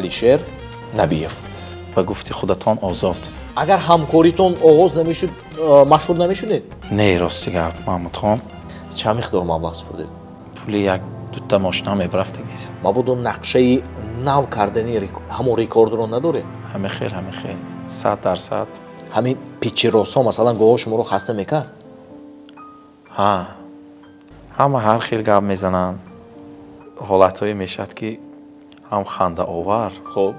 Алишер Набиев. Ба гуфти худатон озод. Агар ҳамкоритон оғоз намешуд, машҳур намешудед? Не, рости гап, Маҳмудхон. Чанд миқдор маблағ супурдед? Пули як дута мошина мебарафтагиз. Мабодо нақшаи нав кардани ҳамон рекордро надоред? Ҳамин хел, ҳамин хел. 100%. Ҳамин пичиросҳо масалан гоҳо шуморо хаста мекард? Ҳа. Ҳама ҳар хел гап мезананд. Ҳолатҳое мешавад, ки ҳам хандаовар, хуб,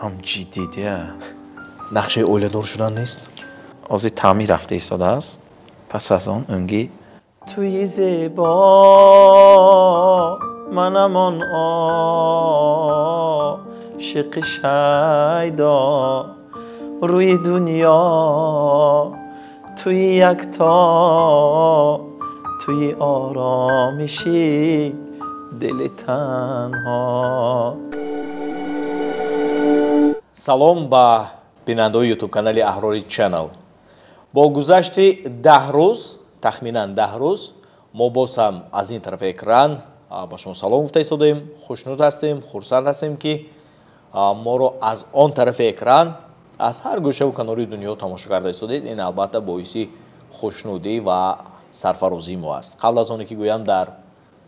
ҳам ҷиддӣ дия. Нақшаи оиладор шудан нест? Ҳозир таъмир рафта истодааст. Пас аз он унги туи зебо манам он ошиқи шайдо рӯи дунё туи якто туи оромиши дили танҳо. Салом ба бинандаҳои ютуб-канали Аҳрори Channel. Бо гузашти 10 рӯз, тахминан 10 рӯз, мо боз ҳам аз ин тарафи экран ба шумо салом гуфта истодаем. Хушнуд ҳастем, хурсанд ҳастем, ки моро аз он тарафи экран аз ҳар гӯшаву канори дунё тамошо карда истодаед. Ин албатта боиси хушнудӣ ва сарфарозии мо аст. Қабл аз оне ки гӯям, дар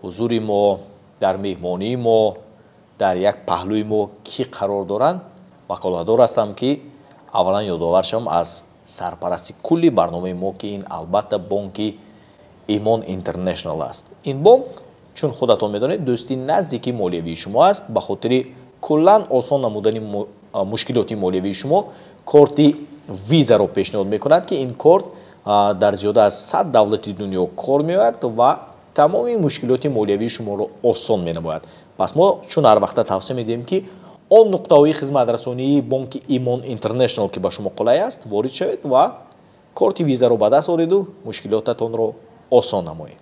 ҳузури мо, дар меҳмонии мо, дар як паҳлӯи мо кӣ қарор доранд, ваколатдор ҳастам, ки аввалан ёдовар шавам аз сарпарасти кулли барномаи мо, ки ин албатта бонки Имон Интернешнал аст. Ин бонк, чун худатон медонед, дӯсти наздики молиявии шумо аст. Ба хотири куллан осон намудани мушкилоти молиявии шумо корти визаро пешниҳод мекунад, ки ин корт дар зиёда аз 100 давлати дунё кор меояд ва тамоми мушкилоти молиявии шуморо осон менамояд. Пас мо чун ҳар вақта тавсия медиҳем, ки он нуқтаҳои хизматрасонии бонки Имон Интернешнал, ки ба шумо қулай аст, ворид шавед ва корти визаро ба даст ореду мушкилотатонро осон намоед.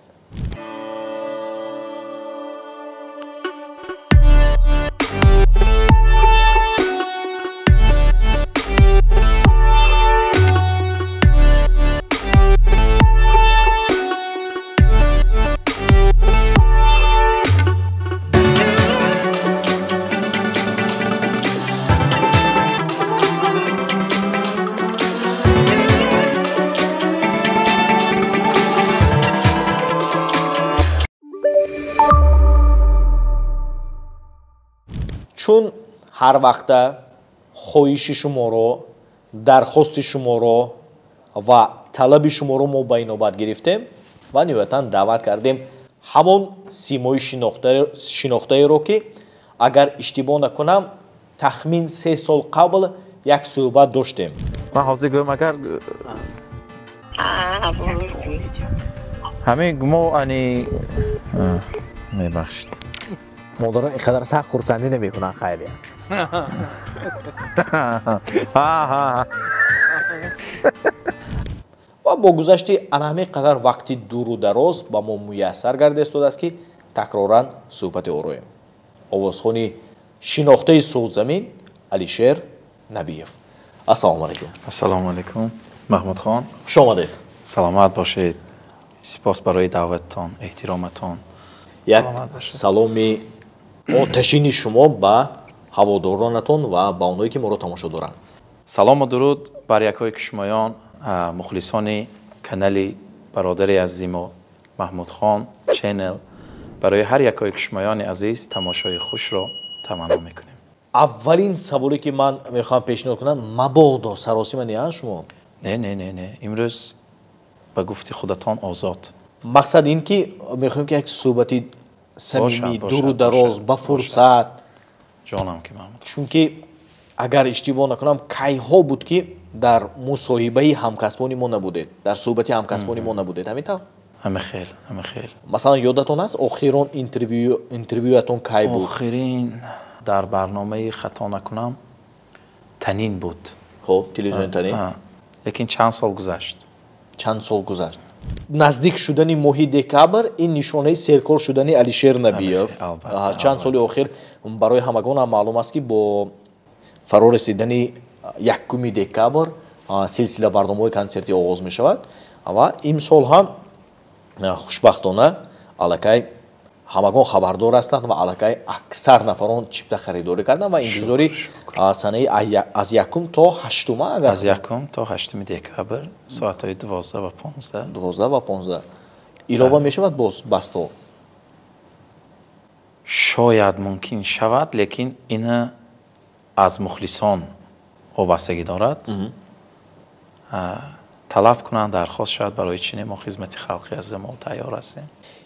Чун ҳар вақта хоҳиши шуморо, дархости шуморо ва талаби шуморо мо ба инобат гирифтем ва ниҳоятан даъват кардем ҳамон симои шинохтаеро, ки агар иштибоҳ накунам, тахмин 3 сол қабл як суҳбат доштем. Ман ҳозир гӯям, агар ҳамин мо ани мебахшид. Модарон ин қадар сахт хурсандӣ намекунанд, хайрия. Ва бо гузашти ана ҳамин қадар вақти дуру дароз ба мо муяссар гарда истодааст, ки такроран суҳбате ороем. Овозхони шинохтаи Суғдзамин Алишер Набиев. Ассалому алайкум. Ассалому алайкум, Маҳмудхон. Хуш омадед. Саломат бошед. Сипос барои даъваттон, эҳтироматон. Як саломи оташини шумо ба ҳаводоронатон ва ба онҳое, ки моро тамошо доранд. Салому дуруд бар якҳое ки шумоён, мухлисони канали бародари азизи мо Маҳмудхон Channel. Барои ҳар якҳое ки шумоёни азиз тамошои хушро таманно мекунем. Аввалин саволе, ки ман мехоҳам пешниҳод кунам, мабодо саросима неанд шумо? Не, не, не, не. Имрӯз ба гуфти худатон озод. Мақсад ин ки мехоҳем, ки як суҳбати самимӣ, дуру дароз, ба фурсат. Ҷонам ки Маҳмуд. Чунки агар иштибоҳ накунам, кайҳо буд, ки дар мусоҳибаи ҳамкасбони мо набудед, дар суҳбати ҳамкасбони мо набудед. Ҳамин тавр? Ҳамин хел, ҳамин хел. Масалан, ёдатон аст, охирон интервюятон кай буд? Охирин дар барномаи, хато накунам, Танин буд. Хуб, телевизиони Танин. Лекин чанд сол гузашт. Чанд сол гузашт. Наздик шудани моҳи декабр ин нишонаи серкор шудани Алишер Набиев. Чанд соли охир барои ҳамагон ҳам маълум аст, ки бо фаро расидани 1 декабр силсила барномаҳои консертӣ оғоз мешавад ва имсол ҳам хушбахтона аллакай Ҳамагон хабардор ҳастанд ва аллакай аксар нафарон чипта харидорӣ карданд ва интизори санаи аз 1 то 8 агар аз 1 то 8 декабр соатҳои 12:15. 12:15. Илова мешавад боз бастҳо? Шояд мумкин шавад, лекин ина аз мухлисон вобастагӣ дорад. Талаб кунанд, дархост шавад, барои чине мо хизмати халқи аз мо тайёр ҳастем.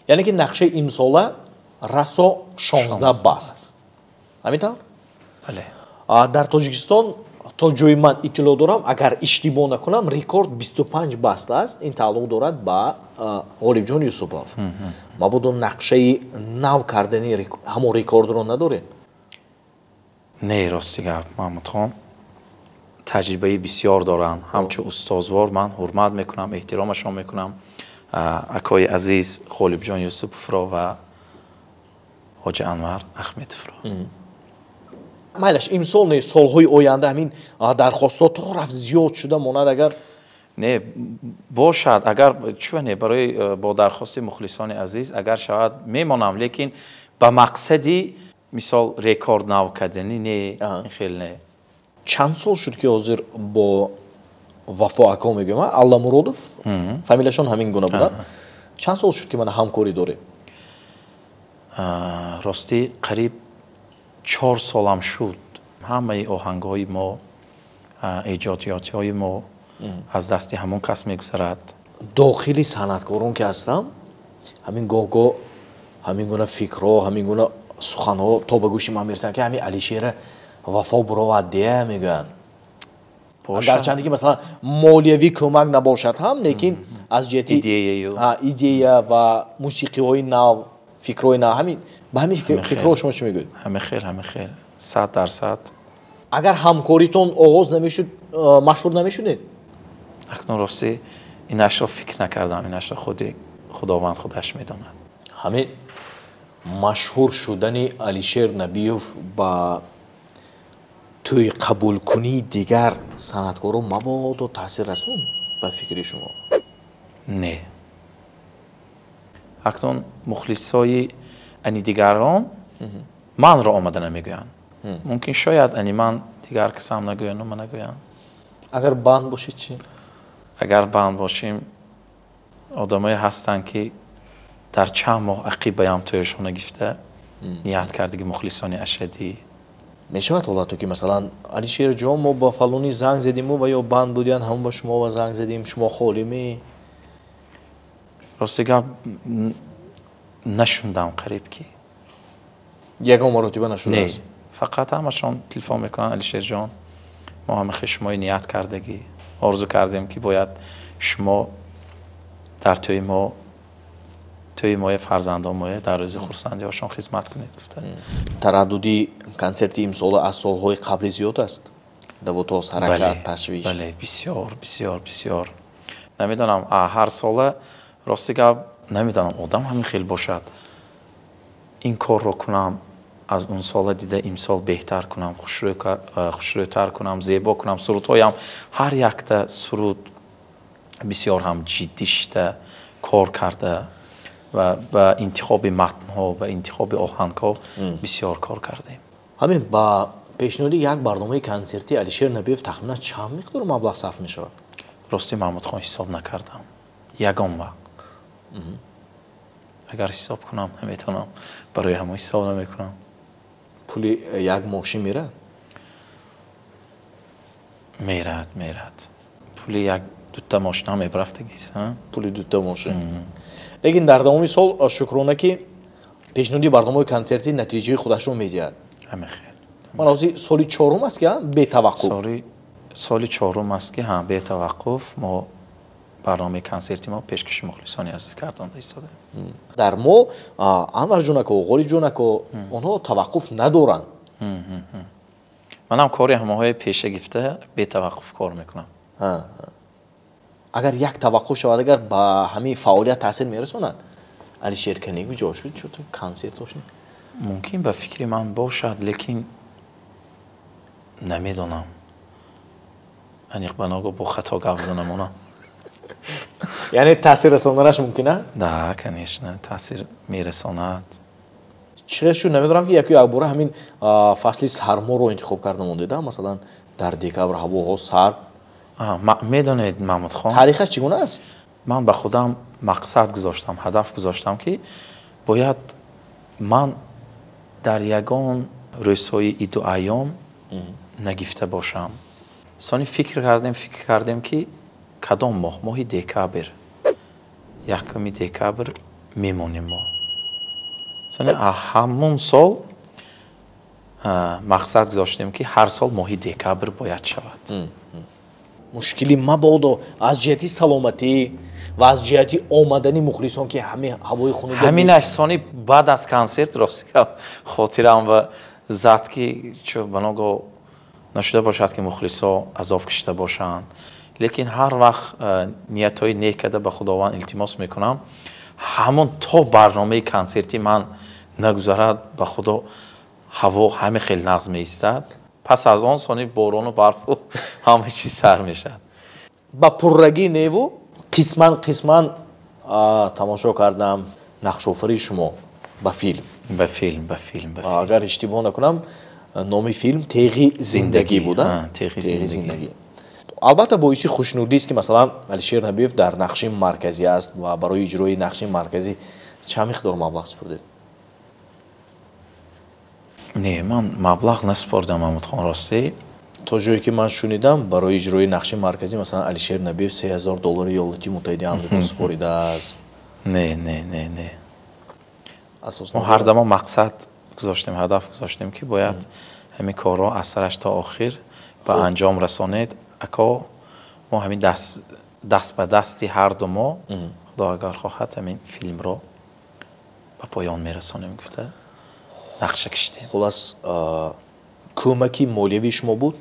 Яъне ки нақшаи имсола расо 16 баст. Ҳамин тавр? Бале. Дар Тоҷикистон то ҷои ман иттилоъ дорам, агар иштибоҳ накунам, рекорд 25 баст аст. Ин тааллуқ дорад ба Ғолибҷон Юсупов. Мабодо нақшаи нав кардани ҳамон рекордро надоред? Не, рости гап, Маҳмудхон таҷрибаи бисёр доранд. Ҳамчун устозвор ман ҳурмат мекунам, эҳтиромашон мекунам. Акои азиз Ғолибҷон Юсуповро ва ҳоҷи Анвар Ахметовро. Майлаш, имсол не, солҳои оянда ҳамин дархостҳо то рафт зиёд шуда монад агар? Не, бошад, агар чува не, барои бо дархости мухлисони азиз агар шавад мемонам, лекин ба мақсади мисол рекорд нав кардани не, хел не. Чанд сол шуд ки ҳозир бо Вафо ако мегӯям, Алламуродов, фамилияшон ҳамин гуна буданд. Чанд сол шуд ки мана ҳамкорӣ доред? Ростӣ қариб 4 солам шуд. Ҳамаи оҳангҳои мо, эҷодиётҳои мо аз дасти ҳамон кас мегузарад. Дохили санъаткорон ки ҳастам, ҳамин гоҳ-гоҳ ҳамин гуна фикрҳо, ҳамин гуна суханҳо то ба гӯши ман мерасанд, ки ҳамин Алишера Вафо буровад дия мегӯянд. Гарчанде ки масалан молиявӣ кӯмак набошад ҳам, лекин аз ҷиҳати идея ва мусиқиҳои нав, фикрҳои нав, ҳамин ба ҳамин фикрҳо шумо чӣ мегӯед? Ҳамин хел, ҳамин хел, 100%. Агар ҳамкоритон оғоз намешуд, машҳур намешудед? Акнун ростӣ инашро фикр накардам, инашро худи Худованд худаш медонад. Ҳамин машҳур шудани Алишер Набиев ба тӯй қабулкунии дигар санъаткорон мабодо таъсир расонд ба фикри шумо? Не. Акнун мухлисои ани дигарон манро омада намегӯянд. Мумкин шояд ани ман дигар касам нагӯянд, ма нагӯянд. Агар банд бошед чӣ? Агар банд бошем, одамое ҳастанд ки дар чанд моҳ ақибаям тӯяшона гирифта ният кардаги мухлисони ашадӣ. Мешавад ҳолато ки масалан Алишер ҷон, мо ба фалонӣ занг задиму ва ё банд будиянд, ҳамон ба шумо занг задим, шумо холӣ ме? Рости гап нашундам қариб ки. Ягон маротиба нашудааст? Не, фақат ҳамашон телефон мекунанд, Алишер ҷон, мо ҳама хел шумои ният кардагӣ, орзу кардем ки бояд шумо дар тӯи мо, тӯи моя, фарзандон моя дар рӯзи хурсандиҳошон хизмат кунед гуфта. Тараддуди консерти имсола аз солҳои қабли зиёд аст? Давутоз, ҳаракат, ташвиш? Бале, бисёр, бисёр, бисёр. Намедонам, ҳар сола рости гап намедонам, одам ҳамин хел бошад. Ин корро кунам, аз он сола дида имсол беҳтар кунам, хушрӯйтар кунам, зебо кунам. Сурудҳоям ҳар якта суруд бисёр ҳам ҷиддӣ шида кор карда ва ба интихоби матнҳо, ба интихоби оҳангҳо бисёр кор кардем. Ҳамин ба пешниҳоди як барномаи консертии Алишер Набиев тахминан чанд миқдор маблағ сарф мешавад? Рости Маҳмудхон ҳисоб накардам. Ягон вақт. Агар ҳисоб кунам наметавонам, барои ҳамо ҳисоб намекунам. Пули як мошин мерад? Мерад, мерад. Пули як дута мошин ҳам мебарафтагист. Пули дута мошин. Лекин дар давоми сол шукрона ки пешниҳоди барномаи консертӣ натиҷаи худашро медиҳад. Ҳамин хел. Ман ҳозир соли чорум аст ки бетаваққуф. Соли чорум аст ки бетаваққуф мо барномаи консерти мо пешкаши мухлисони азиз гардонда истодаем. Дар мо Анварҷон ако, Ғолибҷон ако, онҳо таваққуф надоранд. Манам кори ҳамаҳои пеша гирифта бетаваққуф кор мекунам. Агар як таваққуф шавад, агар ба ҳамин фаъолият таъсир мерасонад, Алишер Канегу ҷо шуд, чун консерт дошт. Мумкин ба фикри ман бошад, лекин намедонам. Аниқ ба ногоҳ бо хато гап занам она. Яъне таъсир расонданаш мумкин, а? Да, конечно, таъсир мерасонад. Чӣ шуд намедонам ки яку якбора ҳамин фасли сарморо интихоб карда мондеда, масалан дар декабр ҳавоҳо сард. Медонед, Маҳмудхон, таърихаш чӣ гуна аст? Ман ба худам мақсад гузоштам, ҳадаф гузоштам, ки бояд ман дар ягон рӯзҳои иду айём нагифта бошам. Сони фикр кардем, ки кадом моҳ? Моҳи декабр, 1 декабр мемонем мо. Сони ҳамон сол мақсад гузоштем, ки ҳар сол моҳи декабр бояд шавад. Мушкили мабодо аз ҷиҳати саломатӣ ва аз ҷиҳати омадани мухлисон, ки ҳамин ҳавои хунук. Ҳаминаш сони баъд аз консерт рости хотирам ва зад, ки баного нашуда бошад, ки мухлисо азоб кашида бошанд. Лекин ҳар вақт ниятҳои нек карда ба Худованд илтимос мекунам, ҳамон то барномаи консерти ман нагузарад, ба Худо ҳаво ҳаме хел нағз меистад. Пас аз он сони борону барфу ҳама чиз сар мешавад. Ба пуррагӣ неву қисман қисман тамошо кардам нақшофарии шумо ба филм. Ба филм, ба филм, ба филм. Агар иштибоҳ накунам, номи филм Теғи зиндагӣ буда. Теғи зиндагӣ. Албатта боиси хушнудист, ки масалан Алишер Набиев дар нақши марказӣ аст ва барои иҷрои нақши марказӣ чанд миқдор маблағ супурдед? Не, ман маблағ насупурдам, Маҳмудхон, ростӣ. То ҷое ки ман шунидам, барои иҷрои нақши марказӣ масалан Алишер Набиев $3000 Иёлоти Муттаҳидаи Амрико супоридааст. Не, не, не, не. Мо ҳар дамо мақсад гузоштем, ҳадаф гузоштем, ки бояд ҳамин корро аз сараш то охир ба анҷом расонед. Ако мо ҳамин даст ба дасти ҳарду мо, Худо агар хоҳад, ҳамин филмро ба поён мерасонем гуфта нақша кашидем. Хулас, кӯмаки молиявии шумо буд?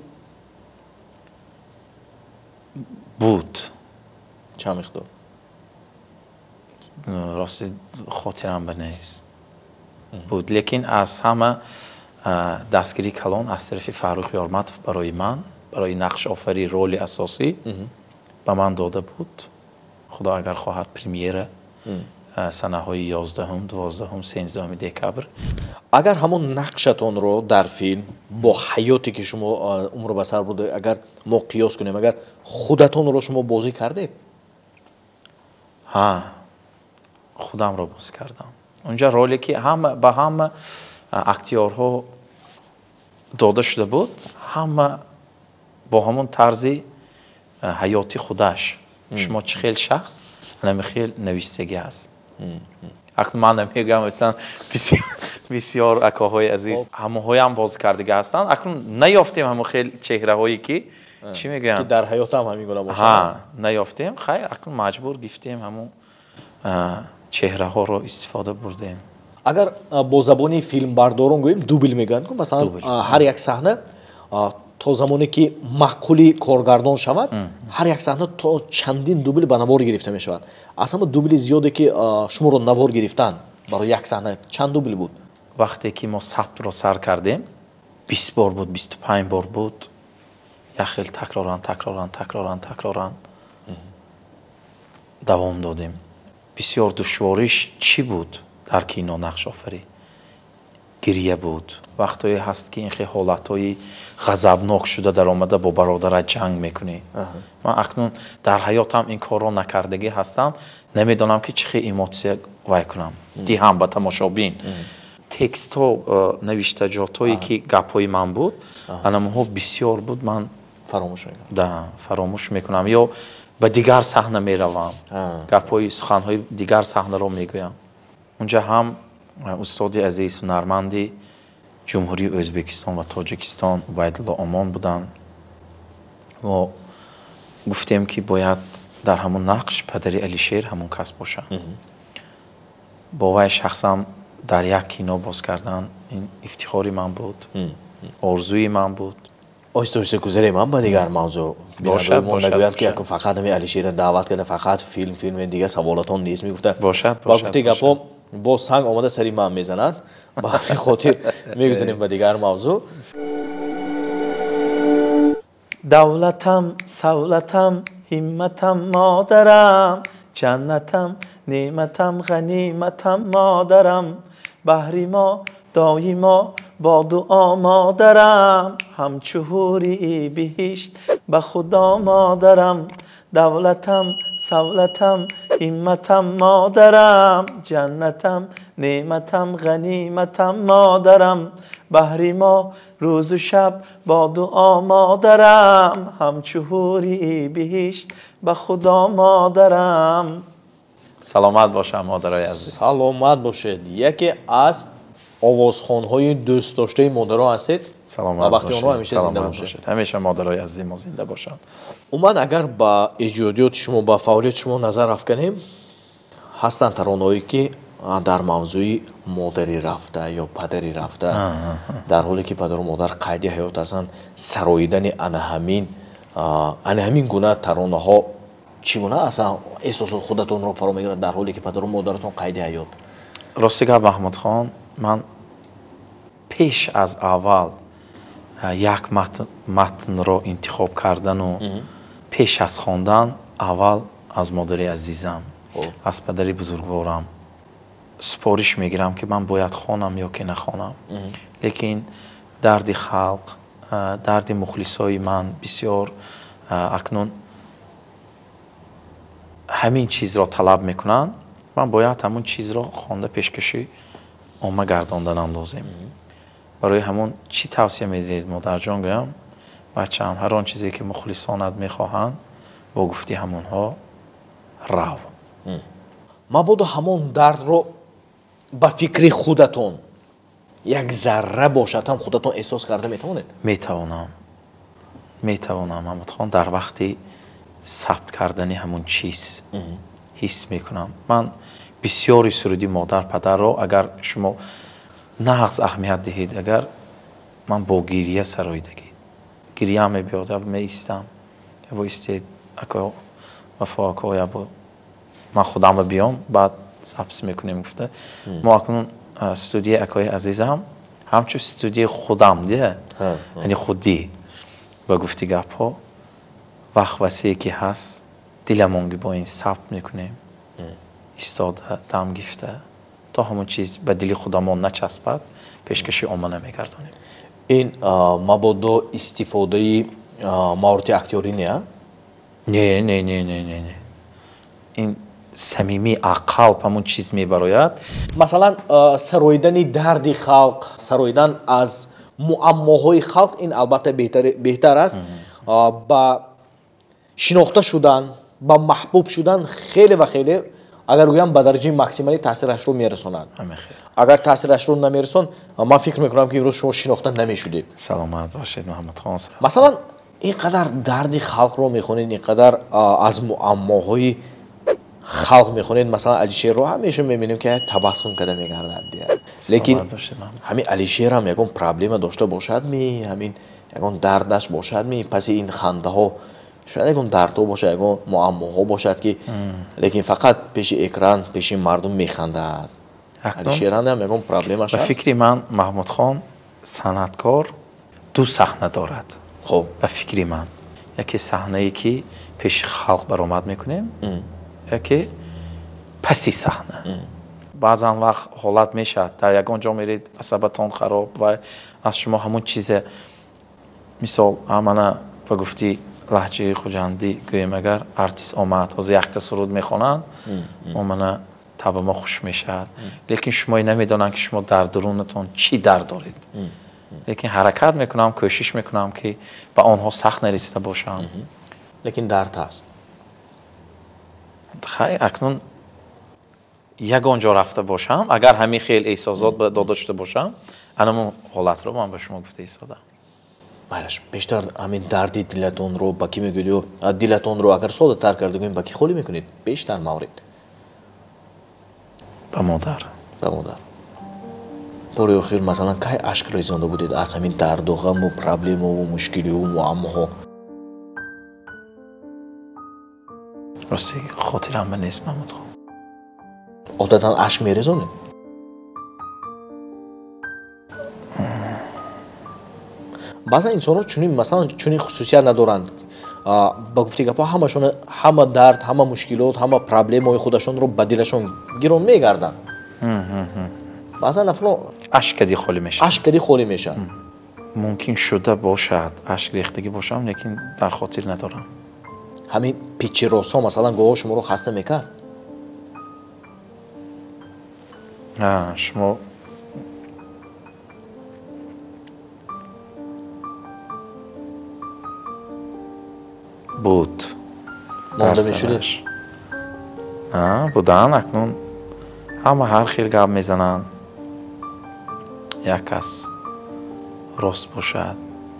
Буд. Чанд миқдор? Рости хотирам ба нест. Буд, лекин аз ҳама дастгирии калон аз тарафи Фаррух Ёрматов барои ман, барои нақшофарии роли асосӣ ба ман дода буд. Худо агар хоҳад, премьера санаҳои 11, 12, 13 декабр. Агар ҳамон нақшатонро дар филм бо ҳаёте ки шумо умр ба сар бурда, агар мо қиёс кунем, агар худатонро шумо бозӣ кардед? Ҳа, худамро бозӣ кардам. Унҷа роле ки ба ҳама актёрҳо дода шуда буд, ҳама бо ҳамон тарзи ҳаёти худаш. Шумо чӣ хел шахс, ҳамин хел навиштагӣ аст. Акнун ман намегӯям, масалан бисёр акоҳои азиз ҳамонҳоям бозӣ кардага ҳастанд. Акнун наёфтем ҳамон хел чеҳраҳое ки чӣ мегӯянд, ки дар ҳаётам ҳамин гуна бошад. Ҳа, наёфтем. Хай, акнун маҷбур гифтем ҳамон чеҳраҳоро истифода бурдем. Агар бо забони филмбардорон гӯем, дубл мегӯянд, масалан ҳар як саҳна то замоне ки маъқули коргардон шавад, ҳар як саҳна то чандин дубл ба навор гирифта мешавад. Аз ҳама дубли зиёде ки шуморо навор гирифтан барои як саҳна чанд дубл буд? Вақте ки мо сабтро сар кардем, 20 бор буд, 25 бор буд. Як хел такроран, такроран, такроран, такроран давом додем. Бисёр душвориш чӣ буд дар кино нақшофарӣ? Гирия буд. Вақтое ҳаст, ки ин хел ҳолатҳои ғазабнок шуда даромада бо бародарат ҷанг мекунӣ. Ман акнун дар ҳаётам ин корро накардагӣ ҳастам, намедонам ки чӣ хел эмотсия вай кунам, диҳам ба тамошобин. Текстҳо, навиштаҷотҳое ки гапҳои ман буд, анамонҳо бисёр буд, ман фаромӯш мекунам. Да, фаромӯш мекунам ё ба дигар саҳна меравам, гапҳои суханҳои дигар саҳнаро мегӯям. Унҷа ҳам устоди азиз, ҳунарманди Ҷумҳурии Ӯзбекистон ва Тоҷикистон Убайдулло Омон буданд. Мо гуфтем, ки бояд дар ҳамон нақш падари Алишер ҳамон кас бошад. Бо вай шахсан дар як кино боз кардан ин ифтихори ман буд, орзуи ман буд. Оҳиста оҳиста гузарем ҳам ба дигар мавзӯъ. Бошад, бинандагон нагӯянд, ки якун фақат ҳамин Алишерро даъват карда, фақат филм, филм, дигар саволотон нест мегуфта. Бошад, ба гуфтаи гапҳо боз санг омада сари ман мезанад. Ба ҳамин хотир мегузарем ба дигар мавзӯъ. Давлатам, савлатам, ҳимматам, модарам, ҷаннатам, неъматам, ғаниматам, модарам, баҳри мо Доимо бо дуо модарам, ҳамчу ҳури биҳишт ба Худо модарам. Давлатам, савлатам, ҳимматам модарам, ҷаннатам, неъматам, ғаниматам модарам. Баҳри мо рӯзу шаб бо дуо модарам, ҳамчу ҳури биҳишт ба Худо модарам. Саломат бошам, модарои азиз. Саломат бошед. Яке аз овозхонҳои дӯстдоштаи модарон ҳастед. Саломат бошед. Онҳо ҳамеша зинда бошед. Ҳамеша модарои азизи мо зинда бошанд. Умуман, агар ба эҷодиёти шумо, ба фаъолияти шумо назар афканем, ҳастанд таронаҳое ки дар мавзӯи модари рафта ё падари рафта, дар ҳоле ки падару модар қайди ҳаёт ҳастанд, сароидани ана ҳамин гуна таронаҳо чӣ гуна аслан эҳсосоти худатонро фаро мегирад, дар ҳоле ки падару модаратон қайди ҳаёт? Рости гап, Маҳмудхон, ман пеш аз аввал як матнро интихоб кардану пеш аз хондан аввал аз модари азизам, аз падари бузургворам супориш мегирам, ки ман бояд хонам ё ки нахонам. Лекин дарди халқ, дарди мухлисои ман бисёр акнун ҳамин чизро талаб мекунанд, ман бояд ҳамун чизро хонда пешкаши омма гардонданам лозим. Барои ҳамун чӣ тавсия медиҳед, модарҷон? Гӯям, бачаам, ҳар он чизе ки мухлисонат мехоҳанд, бо гуфти ҳамонҳо рав. Мабодо ҳамон дардро ба фикри худатон як зарра бошад ҳам худатон эҳсос карда метавонед? Метавонам, метавонам, Маҳмудхон. Дар вақти сабт кардани ҳамун чиз ҳис мекунам. Ман бисёри суруди модар падарро, агар шумо нағз аҳамият диҳед, агар ман бо гирия сароидагӣ, гирия мебиёд, ябо меистам, ябо истед, ако Вафо, ако, ябо ман худамро биём, баъд запис мекунем гуфта. Мо акнун студияи акои азизам ҳамчун студияи худам, дия, яъне худӣ, ба гуфти гапҳо, вақт васее ки ҳаст, диламон бо ин сабт мекунем, истода дам гифта, то ҳамон чиз ба дили худамон начаспад, пешкаши омма намегардонем. Ин мабодо истифодаи маҳорати актёрӣ не? Не, не, не, не, не, не, ин самимӣ ақалб ҳамон чиз мебарояд. Масалан, сароидани дарди халқ, сароидан аз муаммоҳои халқ, ин албатта беҳтар аст. Ба шинохта шудан, ба маҳбуб шудан хеле ва хеле, агар гӯям, ба дараҷаи максималӣ таъсирашро мерасонад. Агар таъсирашро намерасон, ман фикр мекунам, ки имрӯз шумо шинохта намешудед. Саломат бошед, Маҳмудхон. Масалан, ин қадар дарди халқро мехонед, ин қадар аз муаммоҳои халқ мехонед, масалан, Алишерро ҳамеша мебинем, ки табассум карда мегардад. Лекин ҳамин Алишерам ягон проблема дошта бошад ми, ҳамин ягон дардаш бошад ми, паси ин хандаҳо шояд ягон дардҳо бошад, ягон муаммоҳо бошад, ки лекин фақат пеши экран, пеши мардум механдад. Алишерам ягон проблемаш ҳаст? Ба фикри ман, Маҳмудхон, санъаткор ду саҳна дорад. Хоб. Ба фикри ман, яке саҳнае ки пеши халқ баромад мекунем, яке паси саҳна. Баъзан вақт ҳолат мешавад, дар ягон ҷо меред, асабатон хароб ва аз шумо ҳамон чизе, мисол, мана ба гуфти лаҳҷаи хуҷандӣ гӯем, агар артист омад, ҳозир якта суруд мехонанд, омана таба мо хуш мешавад, лекин шумо намедонанд, ки шумо дар дурунатон чӣ дард доред. Лекин ҳаракат мекунам, кӯшиш мекунам, ки ба онҳо сахт нарасида бошам. Лекин дард ҳаст. Хай, акнун ягон ҷо рафта бошам, агар ҳамин хел эҳсосот дода шуда бошам, анамон ҳолатро ман ба шумо гуфта истодам. Майлаш, бештар ҳамин дарди дилатонро ба кӣ мегӯед ё дилатонро агар содатар карда гӯем, ба кӣ холӣ мекунед бештар маврид? Ба модар. Ба модар. Бори охир, масалан, кай ашк резонда будед аз ҳамин дарду ғаму проблемаву мушкилиҳу муаммоҳо? Рости, хотирам ба нест, Маҳмудхон. Одатан ашк мерезонед? Баъзан инсонҳо чунин, масалан, чунин хусусият надоранд, ба гуфти гапҳо, ҳамашон ҳама дард, ҳама мушкилот, ҳама проблемаҳои худашонро ба дилашон гирон мегарданд. Баъзан нафарон Ашк кади холӣ мешавад. Ашк кади холӣ мешавад. Мумкин шуда бошад, ашк рехтагӣ бошам, лекин дар хотир надорам. Ҳамин пичиросҳо масалан гоҳо шуморо хаста мекард? Шумо буд. Монда мешудед? Будан, акнун ҳама ҳар хел гап мезананд. Як кас рост бошад,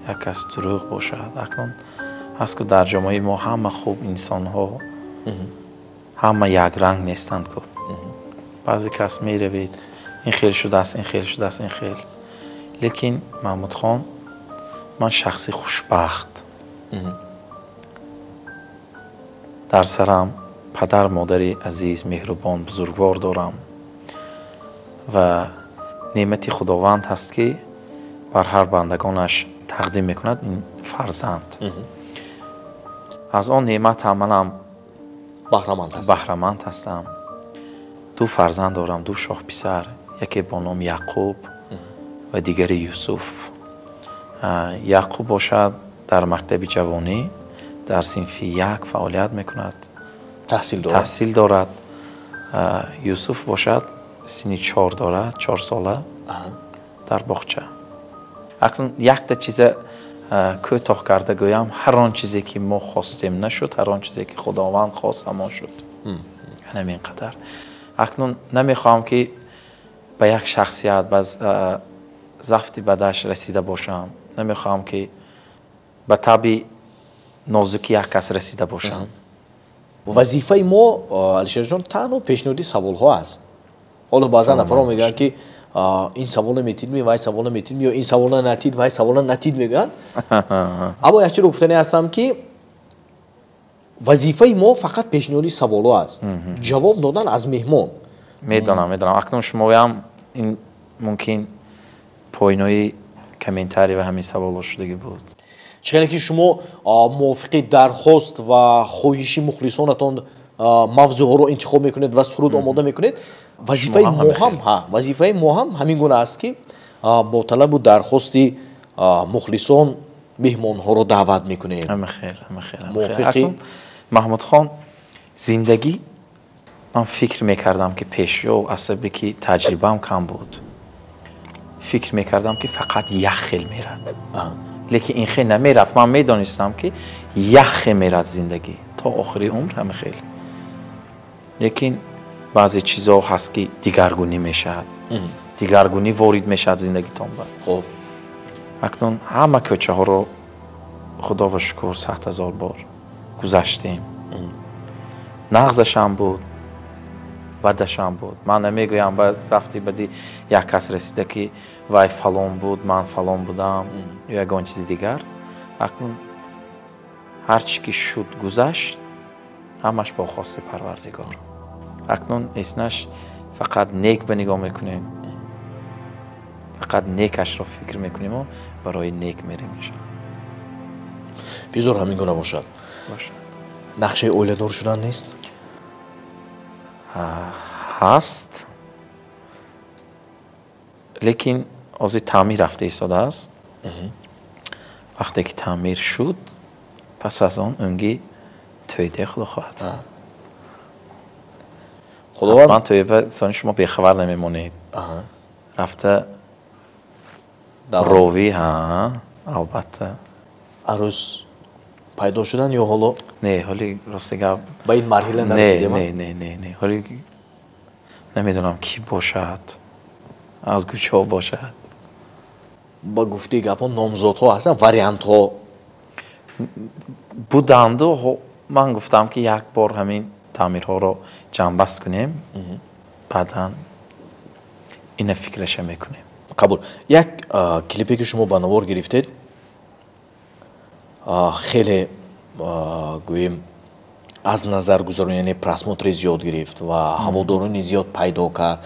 як кас дурӯғ бошад. Акнун ҳаст ку дар ҷомеаи мо ҳама хуб инсонҳо, ҳама якранг нестанд ку. Баъзе кас меравед, ин хел шудааст, ин хел шудааст, ин хел. Лекин Маҳмудхон, ман шахси хушбахт. Дар сарам падар, модари азиз, меҳрубон, бузургвор дорам ва неъмати Худованд ҳаст ки бар ҳар бандагонаш тақдим мекунад ин фарзанд. Аз он неъмат ҳам манам баҳраманд ҳастам. Ду фарзанд дорам, ду шоҳписар, яке бо номи Яъқуб ва дигари Юсуф. Яъқуб бошад дар мактаби ҷавонӣ дар синфи 1 фаъолият мекунад, таҳсил дорад. Юсуф бошад синни 4 дорад, 4 сола дар боғча. Акнун якта чиза кӯтоҳ карда гӯям, ҳар он чизе ки мо хостем нашуд, ҳар он чизе ки Худованд хост ҳамон шуд. Ҳамин қадар. Акнун намехоҳам ки ба як шахсият, ба зафти бадаш расида бошам, намехоҳам ки ба таби нозуки як кас расида бошам. Вазифаи мо, Алишерҷон, танҳо пешниҳоди саволҳо аст. Ҳоло баъзан нафарҳо мегӯянд ки ин саволро метид, вай саволро метид, ё ин саволро натид, вай саволро натид мегӯянд. Аммо як чиро гуфтанӣ ҳастам ки вазифаи мо фақат пешниҳоди саволҳо аст, ҷавоб додан аз меҳмон. Медонам. Акнун шумоям ин мумкин поинои комментарий ва ҳамин саволҳо шудагӣ буд. Чӣ хеле ки шумо мувофиқи дархост ва хоҳиши мухлисонатон мавзӯъҳоро интихоб мекунед ва суруд омода мекунед, вазифаи мо ҳам ҳамин гуна аст ки бо талабу дархости мухлисон меҳмонҳоро даъват мекунем. Мувофиқи Маҳмудхон, зиндагӣ ман фикр мекардам ки пеш ё асабе ки таҷрибаам кам буд, фикр мекардам ки фақат як хел мерад. Лекин ин хел намерафт. Ман медонистам ки як хел мерад зиндагӣ то охири умр ҳама хел. Лекин баъзе чизҳо ҳаст ки дигаргунӣ мешавад, дигаргунӣ ворид мешавад зиндагитон ба. Хуб, акнун ҳама кӯчаҳоро Худо ба шукр 100 000 бор гузаштем. Нағзашам буд, бадашам буд. Ман намегӯям ба зафти бади як кас расида ки вай фалон буд, ман фалон будам ё ягон чизи дигар. Акнун ҳар чӣ ки шуд гузашт, ҳамаш бо хости Парвардигор. Акнун эснаш фақат нек ба нигоҳ мекунем, фақат некашро фикр мекунему барои нек мерем. Бизор ҳамин гуна бошад. Нақшаи оиладор шудан нест? Ҳаст, лекин ҳозир таъмир рафта истодааст. Вақте ки таъмир шуд, пас аз он унги тӯйде Худо хоҳад. Худованд ман тӯйба сони шумо бехабар намемонед. Рафта ровӣ, албатта. Арӯс пайдо шудан ё ҳоло? Не, ҳоли рости гап ба ин марҳила нарасидем? Не, ҳоли намедонам ки бошад, аз куҷо бошад. Ба гуфтаи гапҳо номзодҳо ҳастанд, вариантҳо буданду. Ман гуфтам ки як бор ҳамин таъмирҳоро ҷамъбаст кунем, баъдан ина фикраша мекунем. Қабул. Як клипе ки шумо ба навор гирифтед, хеле гӯем аз назар гузарон, яъне просмотри зиёд гирифт ва ҳаводорони зиёд пайдо кард.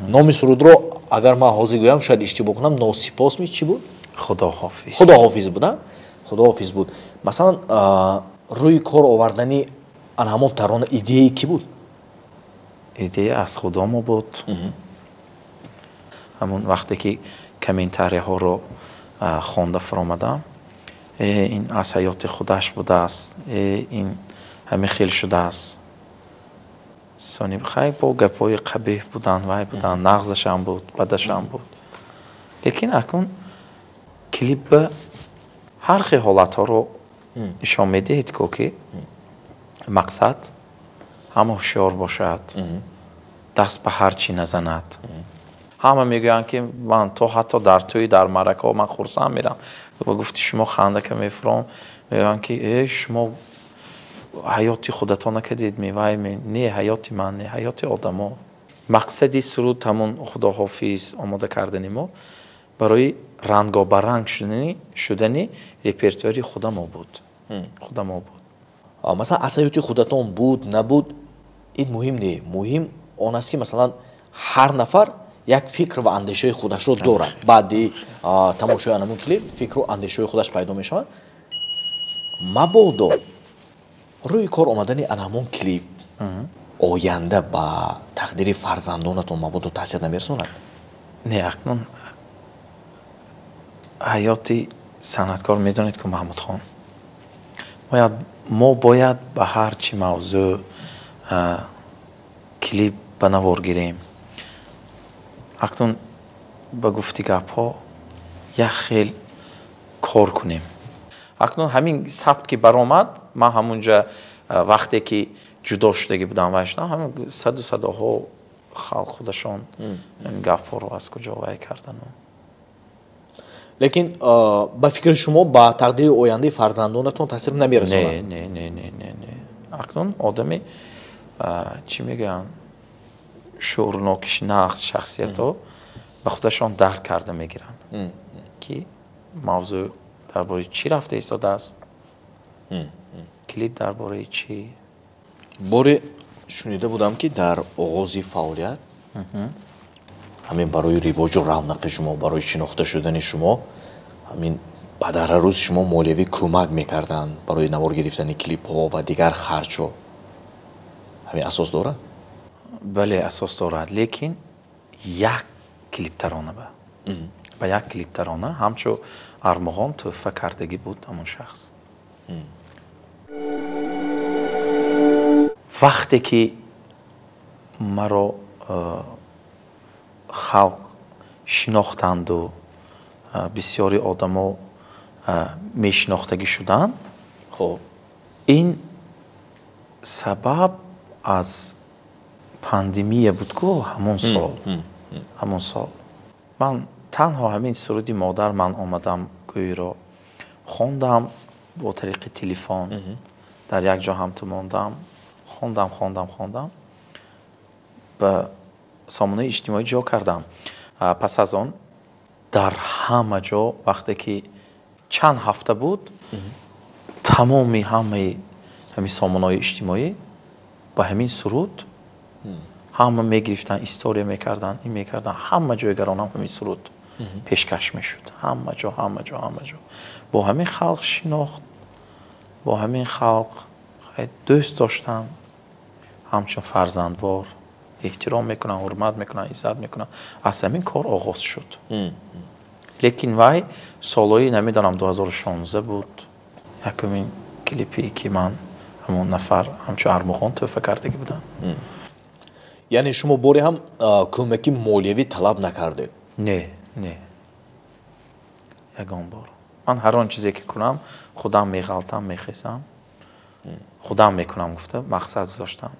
Номи сурудро агар ман ҳозир гӯям шояд иштибоҳ кунам, носипос ми чӣ буд? Худоҳофиз. Худоҳофиз буд, Худоҳофиз буд. Масалан, рӯи кор овардани ан ҳамон тарона идеяи кӣ буд? Идея аз худомо буд. Ҳамун вақте ки комментарияҳоро хонда фуромадам, ин аз ҳаёти худаш будааст, ин ҳамин хел шудааст. Сони хай бо гапҳои қабеҳ буданд, вай буданд, нағзашам буд, бадашам буд. Лекин акнун клип ба ҳар хел ҳолатҳоро нишон медиҳед, ко ки мақсад ҳама ҳушёр бошад, даст ба ҳар чӣ назанад. Ҳама мегӯянд, ки ман то ҳатто дар тӯй, дар маъракаҳо ман хурсанд мерам. Ба гуфти шумо хандака мефуром, мегӯянд, ки э шумо ҳаёти худатон накардед, мевай не, ҳаёти ман не, ҳаёти одамо. Мақсади суруд ҳамун Худоҳофиз омода кардани мо барои рангобаранг шудани репертуари худамо буд. Худамо буд. Масалан, аз ҳаёти худатон буд, набуд, ин муҳим не. Муҳим он аст, ки масалан ҳар нафар як фикр ва андешаи худашро дорад. Баъди тамошои анамун клип фикру андешаҳои худаш пайдо мешавад. Мабодо рӯи кор омадани анамун клип оянда ба тақдири фарзандонатон мабодо таъсир намерасонад? Не, акнун ҳаёти санъаткор медонед ку, Маҳмудхон, мо бояд ба ҳар чӣ мавзӯъ клип ба навор гирем. Акнун ба гуфти гапҳо як хел кор кунем. Акнун ҳамин сабт ки баромад, ман ҳамунҷа вақте ки ҷудо шудагӣ будам, вай шудам, ҳамин саду садоҳо халқ худашон гапҳоро аз куҷо вай кардану. Лекин ба фикри шумо ба тақдири ояндаи фарзандонатон таъсир намерасонад? Не, не, не, не, не, не. Акнун одами чӣ мегӯянд, шуурнокиш нағз шахсиятҳо ба худашон дарк карда мегиранд, ки мавзӯъ дар бораи чӣ рафта истодааст, клип дар бораи чӣ. Боре шунида будам, ки дар оғози фаъолият ҳамин барои ривоҷу равнақи шумо, барои шинохта шудани шумо ҳамин падарарӯз шумо молиявӣ кӯмак мекарданд барои навор гирифтани клипҳо ва дигар харҷҳо. Ҳамин асос дорад? Бале, асос дорад, лекин як клиптарона ба як клиптарона ҳамчун армуғон тӯҳфа кардагӣ буд ҳамон шахс. Вақте ки маро халқ шинохтанду бисёри одамо мешинохтагӣ шуданд, ин сабаб аз пандемия буд ку ҳамон сол. Ҳамон сол ман танҳо ҳамин суруди «Модар ман омадам» гӯйро хондам бо тариқи телефон, дар як ҷо ҳамту мондам, хондам, хондам, хондам, ба сомонаи иҷтимоӣ ҷо кардам. Пас аз он дар ҳама ҷо вақте ки чанд ҳафта буд, тамоми ҳамаи ҳамин сомонаҳои иҷтимоӣ ба ҳамин суруд ҳама мегирифтанд, история мекарданд, ин мекарданд, ҳама ҷойгаронам ҳамин суруд пешкаш мешуд. Ҳама ҷо, ҳама ҷо, ҳама ҷо. Бо ҳамин халқ шинохт, бо ҳамин халқ дӯст доштам, ҳамчун фарзандвор эҳтиром мекунам, ҳурмат мекунам, иззат мекунам. Аз ҳамин кор оғоз шуд. Лекин вай солҳои намедонам 2016 буд, якумин клипе ки ман ҳамон нафар ҳамчун армуғон тӯҳфа кардагӣ будам. Яъне шумо боре ҳам кӯмаки молиявӣ талаб накардед? Не, не, ягон бор. Ман ҳар он чизе ки кунам, худам меғалтам, мехезам, худам мекунам гуфта мақсад гузоштам.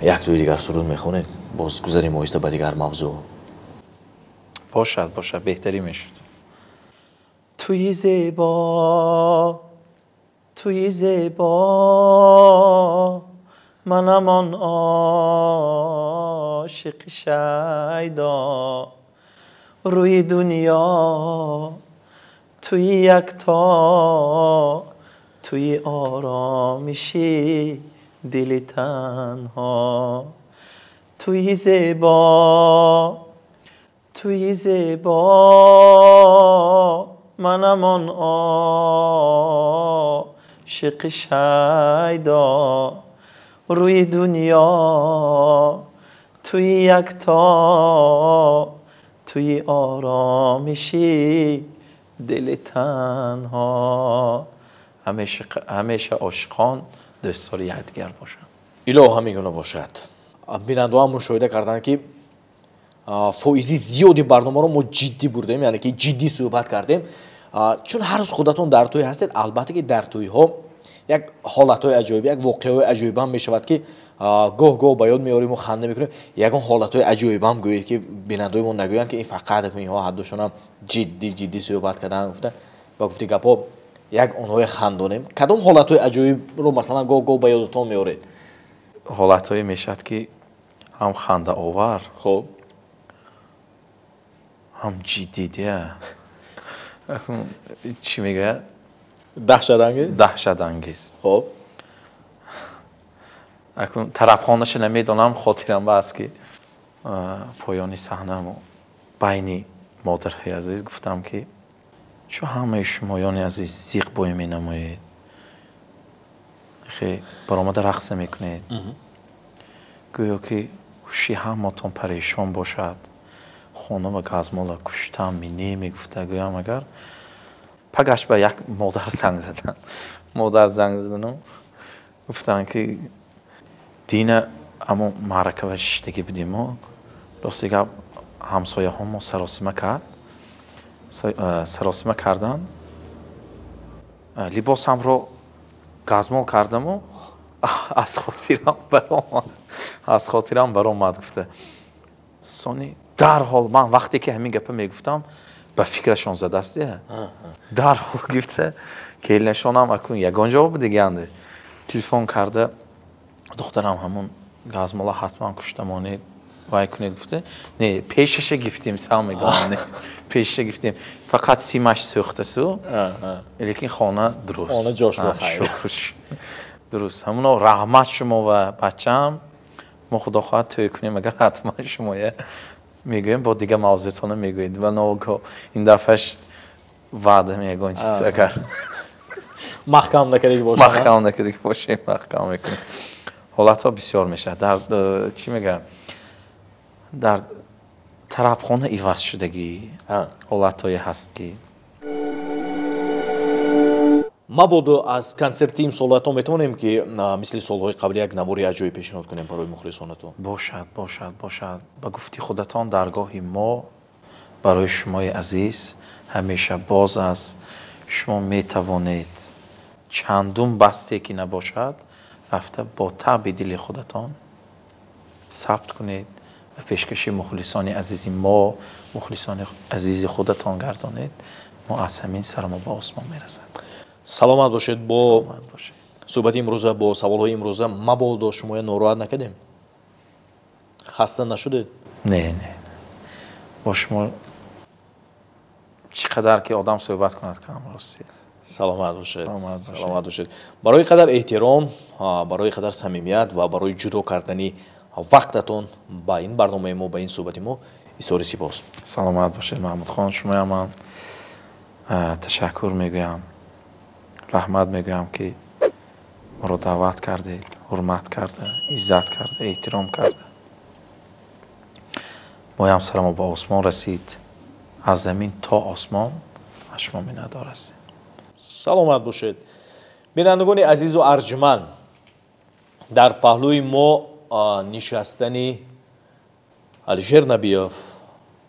Як тӯи дигар суруд мехонед, боз гузарем оҳиста ба дигар мавзӯъ. Бошад, бошад, беҳтарӣ мешуд. Туи зебо, туи зебо, манам он ошиқи шайдо, рӯи дунё туи якто, туи оромиши дили танҳо, туи зебо, туи зебо, манам он ошиқи шайдо, рӯи дунё туи якто, Туи оромиши дили танҳо. Ҳамеша ошиқон дӯстдори якдигар бошанд. Илоҳ ҳамин гуна бошад. Бинандаҳо мушоҳида карданд, ки фоизи зиёди барномаро мо ҷиддӣ бурдем, яъне ки ҷиддӣ суҳбат кардем. Чун ҳар рӯз худатон дар тӯй ҳастед, албатта ки дар тӯйҳо як ҳолатҳои аҷоиб, як воқеаҳои аҷоибам мешавад, ки гоҳ-гоҳ ба ёд меорим ва ханда мекунем. Ягон ҳолатҳои аҷоибам гӯед, ки бинандаҳои мо нагӯянд, ки ин фақат инҳо ҳардушонам ҷиддӣ ҷиддӣ суҳбат кардан гуфта ба гуфти гапҳо як онҳое хандонем. Кадом ҳолатҳои аҷоибро масалан гоҳ-гоҳ ба ёдатон меоред? Ҳолатҳое мешавад, ки ҳам хандаовар, хуб, ҳам ҷиддӣ. Чӣ мегӯяд? Даҳшатангез? Даҳшатангез. Хуб. Акун тарабхонаша намедонам, хотирам ба аст, ки поёни саҳнамо байни модарҳои азиз гуфтам, ки чун ҳамаи шумоёни азиз зиқ бой менамоед, хе баромада рақса мекунед, гӯё ки ҳуши ҳаматон парешон бошад, хона ва газмола куштам мине мегуфта. Гӯям агар пагаш ба як модар занг задан, модар занг задану гуфтанд, ки дина амо маъракава шиштагӣ будимо, рости гап, ҳамсояҳо мо саросима кард, саросима кардан, либосамро газмол кардаму аз хотирам баромад, аз хотирам баромад, гуфта. Сони дарҳол ман вақте ки ҳамин гапа мегуфтам, ба фикрашон задаст, дарҳол гуфта, келинашонам акун ягон ҷавоб диганда телефон карда, духтарам, ҳамун газмола ҳатман куштамонед, вай кунед, гуфта. Не, пешаша гифтем, сал мегӯям, пешаша гифтем, фақат симаш сӯхтасу, лекин хона дуруст, хона ҷош бахайр, шукр, дуруст. Ҳамуно раҳмат шумо ва бачаам, мо худо хоҳад тӯй кунем, агар ҳатман шумоя мегӯем, бо дигар мавзӯътона мегӯед ва ногоҳ ин дафъаш ваъда мегон чиз агар маҳкам накардаги бошем, маҳкам накардаги бошем, маҳкам мекунем. Ҳолатҳо бисёр мешавад. Дар чӣ мегӯям, дар тарабхона иваз шудагӣ ҳолатҳое ҳаст, ки мабодо аз консерти имсолатон метавонем, ки мисли солҳои қабл як навори аҷоиб пешниҳод кунем барои мухлисонатон? Бошад, бошад, бошад. Ба гуфти худатон, даргоҳи мо барои шумои азиз ҳамеша боз аст. Шумо метавонед чандум басте ки набошад, рафта бо таъби дили худатон сабт кунед ва пешкаши мухлисони азизи мо, мухлисони азизи худатон гардонед. Мо аз ҳамин сарамо ба осмон мерасад. Саломат бошед. Бо суҳбати имрӯза, бо саволҳои имрӯза мабодо шумоя нороҳат накардем? Хаста нашудед? Не, не, бо шумо чӣ қадар ки одам суҳбат кунад, кам, рости. Саломат бошед, саломат бошед. Барои қадар эҳтиром, барои қадар самимият ва барои ҷудо кардани вақтатон ба ин барномаи мо, ба ин суҳбати мо изҳори сипос. Саломат бошед, Маҳмудхон. Шумоям ман ташаккур мегӯям, раҳмат мегӯям, ки моро даъват кардед, ҳурмат карда, иззат карда, эҳтиром карда. Моям сарамо ба осмон расид, аз замин то осмон аз шумо миннатдор ҳастем. Саломат бошед. Бинандагони азизу арҷманд, дар паҳлӯи мо нишастани Алишер Набиёв,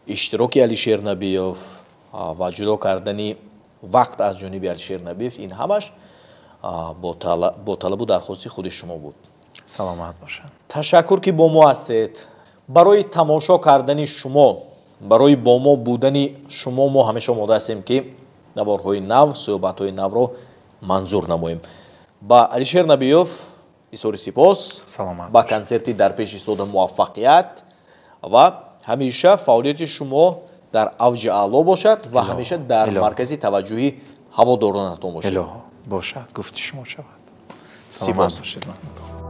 иштироки Алишер Набиёв ва ҷудо кардани вақт аз ҷониби Алишер Набиев, ин ҳамаш бо талабу дархости худи шумо буд. Саломат бошад. Ташаккур, ки бо мо ҳастед. Барои тамошо кардани шумо, барои бо мо будани шумо мо ҳамеша омода ҳастем, ки наворҳои нав, суҳбатҳои навро манзур намоем. Ба Алишер Набиёв изҳори сипос, ба консерти дар пеш истода муваффақият ва ҳамеша фаъолияти шумо дар авҷи аъло бошад ва ҳамеша дар маркази таваҷҷӯҳи ҳаводоронатон бошад. Илоҳо, бошад, гуфти шумо шавад. Сипос. Бошед, Маҳмудхон.